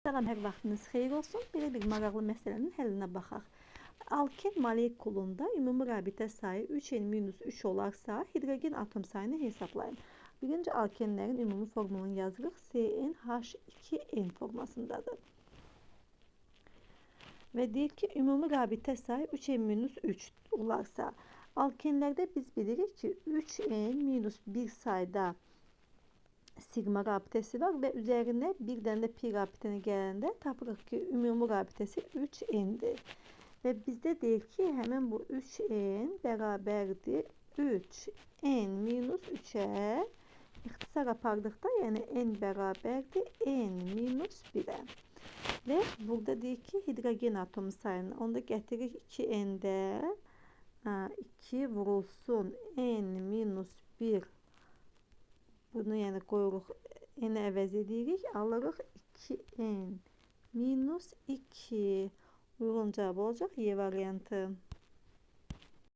Salam, hər vaxtınız xeyir olsun. Belə bir maraqlı məsələnin həllinə baxaq. Alken molekulunda ümumi rabitə sayı 3N-3 olarsa, hidrogen atom sayını hesablayın. Birinci alkenlərin ümumi formulunu yazırıq. CnH2n formasındadır. Və deyir ki, ümumi rabitə sayı 3N-3 olarsa, alkenlərdə biz bilirik ki, 3N-1 sayda sigma rabitəsi var və üzərinə bir dənə də pi rabitəni gələndə tapırıq ki, ümumi rabitəsi 3N-dir. Və bizdə deyir ki, həmin bu 3N bərabərdir 3N minus 3-ə. İxtisar apardıqda, yəni N bərabərdir N minus 1-ə. Və burada deyir ki, hidrogen atomu sayını, onu da gətiririk 2N-də 2 vurulsun N minus 1. Bunu yəni qoyuruq, N-i əvəz edirik, alırıq 2N minus 2. Uyğun cavab olacaq Y variantı.